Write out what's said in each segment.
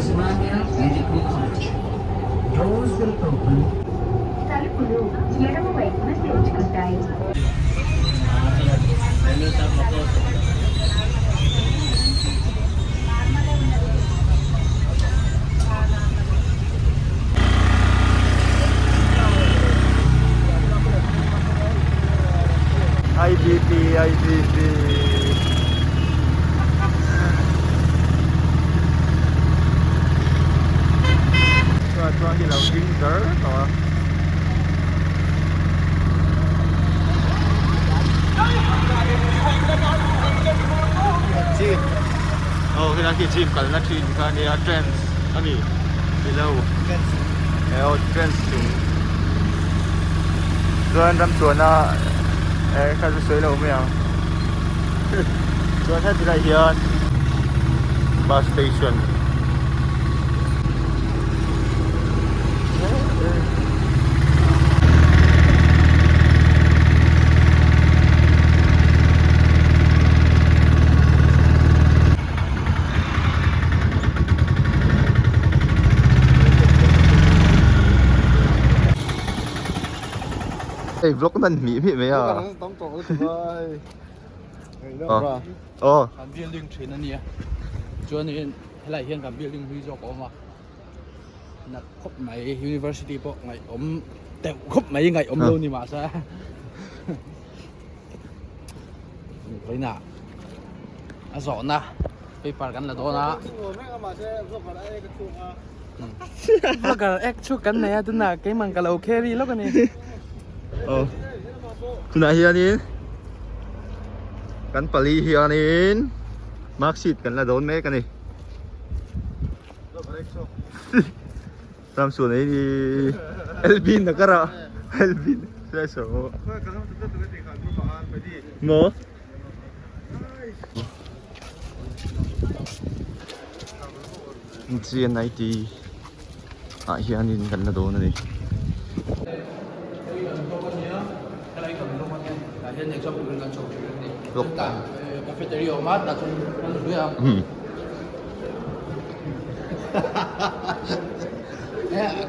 Osmania Medical College. Doors will open. తలుపులు ఎడమ వైపున తెరుచుకుంటాయి. IBP IBP Chuan chuan hi lo ding zar tawh a. Gym aw helai khi gym kalna thin kha ania trends a ni below aw trends chung chuan ram chuana eh kha chu sawi lo mai ang chuan heti lai hian bus station Hei vlog nan hmih hmih mai a. Aw. Kan building thin a nia. Chuanin helai hian kan building hlui zawk a awm a. Nat khawp mai university pawh ngaihawm deuh khawp mai ngaihawm lo ni mahse. Vawiinah a zawhna paper kan la dawn a. Vlogger ek chu kan nei a tunah keimah ka lo carry lawk a ni. Aw tunah hianin kan pali hianin mark sheet kan la dawn mek a ni. Samson ei ni Elvin na kara Elvin sai so mo GNIT ah hianin kan la dawn a ni.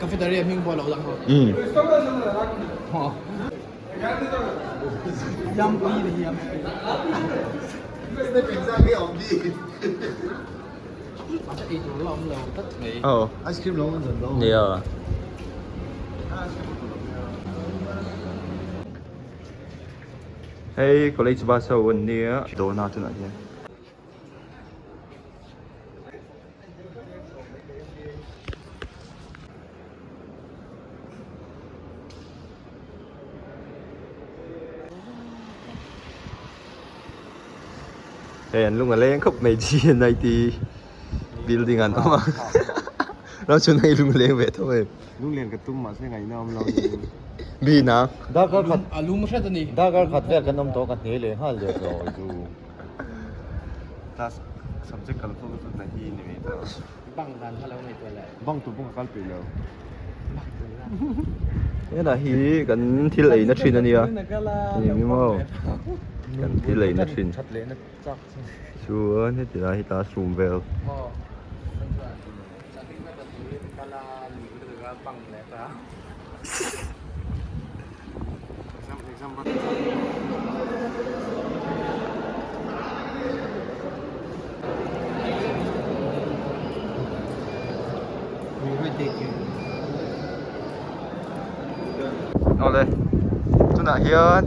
Cafeteria hming pawh a lo lang lo. Ice cream lo nia. Hei college bus ho an nia dawhna tunah hian. Hei an lung a leng khawp mai GNIT building an awm a ram chhun hei lung a leng ve tho em. Lung len ka tum mahse ngaihna awm lo ni. Bi na. Darkar khat a lung hret a ni. Darkar khat vel kan awm tawh ka hne leh nghal der tawh chu. Class subject kal fo chu na hi ni mai ta. Bang dan kha lo ngaihtuah leh. Bang tur pawh ka kal peih lo. Helai hi kan thil ei na thin a nia. Ni mi maw. Kan thil ei na thin. Chuan heti lai hi classroom vel. Awle tunah hian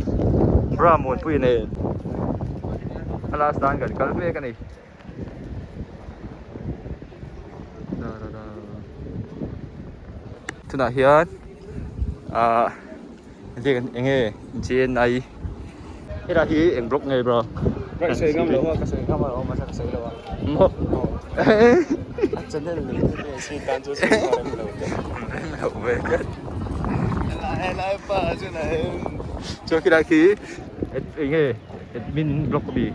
bra muanpui nen a last tan kan kal mek a ni. Tunah hian ah eng nge JNI helai hi eng block nge bro? Ka sawi ngam lo a ka sawi ngam alawm mahse ka sawi lo a. Maw? A channel nei tu te si tan chu sawi ngam lo te. Rem lo ve tlat. Helai pa chu na em. Chuan khilai khi eng nge Admin block a mi.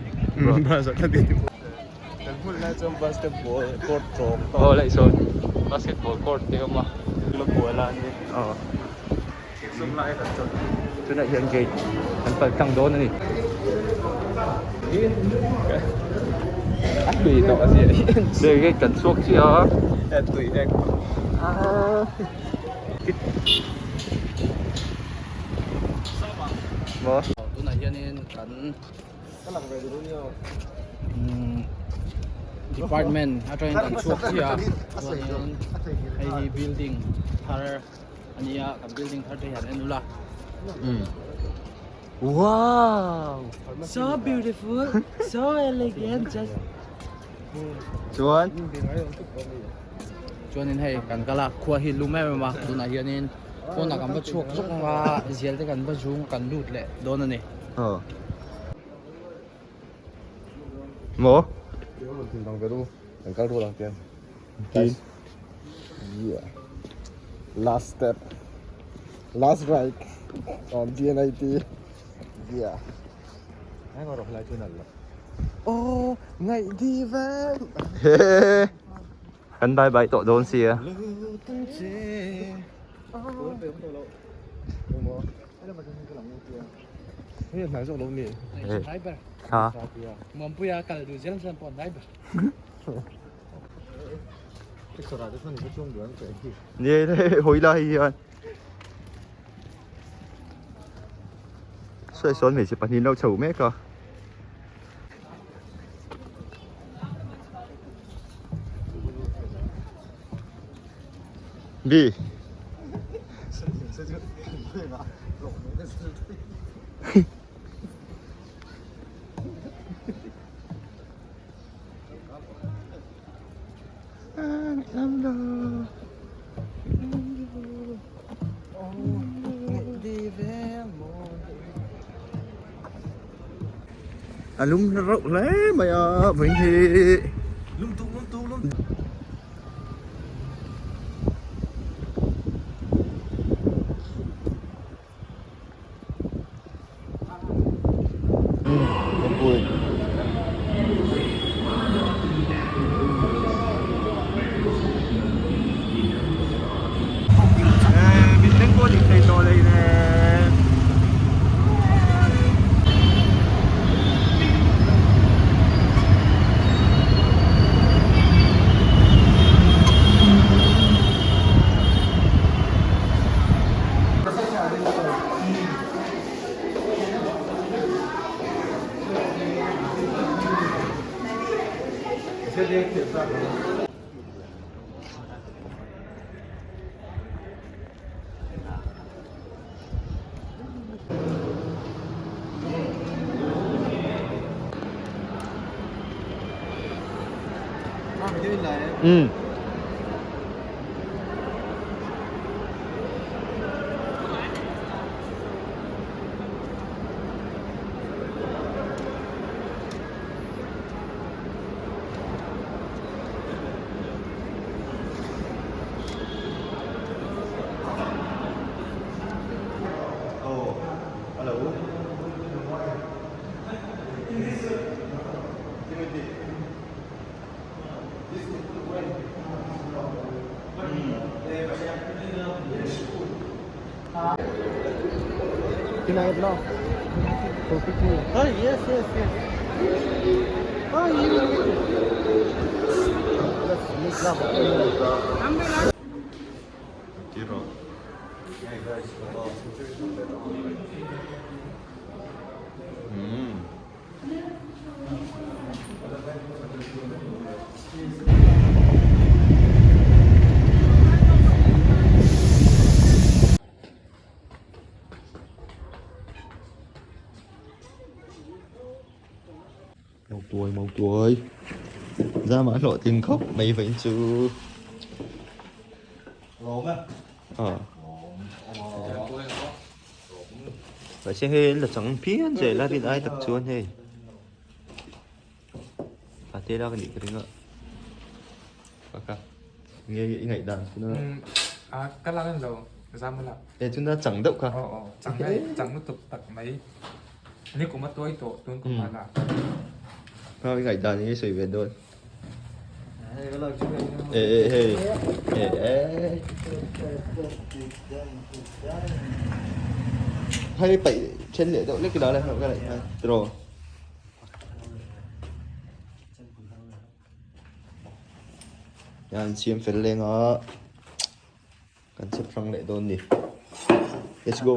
Kan hmun lai chuan basketball court tawp tawp. Aw laih sawn basketball court te a awm a. La kual a ni. Aw. Sum lai kan chawlh. Tunah hian gate kan pal tlang dawn a ni. A tui tawh a nia. Gate kan chhuak chiah a. Tui ek. Maw? Tunah hianin kan department atangin kan chhuak chiah a chuanin hei hi building thar a nia kan building thar te hian en ula. Wow! So beautiful, so elegant, just Chuan chuanin hei kan kal a khua hi lum em em a tunah hianin pawnah kan va chhuak zawk ang a zial te kan va zung kan lut leh dawn a ni. Aw. Maw? Kan kal rual ang tiang. Yeah. Last step. Last ride on DNIT. Yeah. Oh, ngaih di veng. Kan bye bye tawh dawn sia. Ha. Muanpuia kal duh zel chuan pawh an hnai ber. Ni le hawi lai hian. Sawi sawn hmeichhe pahnih an lo chho mek a. Bi. A lum reuh hle mai a vawiin hi. Ừ. Oh, hello. Mautuai mautuai ra mah hlawh tling khawp mai vawiin chu ah mahse hei an la chang phian zel a rin ai tak chuan hei a te lak a nih ka ring a nge i ngaihdan chuna a ka lak en lo zam a lak e chuna chang deuh kha aw aw chang hei chang lutuk tak mai ni kum a tuai tawh tun kum a lak kha i ngaihdan i sawi ve dawn e e hei e e hei paih then leh deuh lek ila le ka ngaih tiraw. Hian an siam fel leng a kan chep hrang leh dawn ni. Let's go.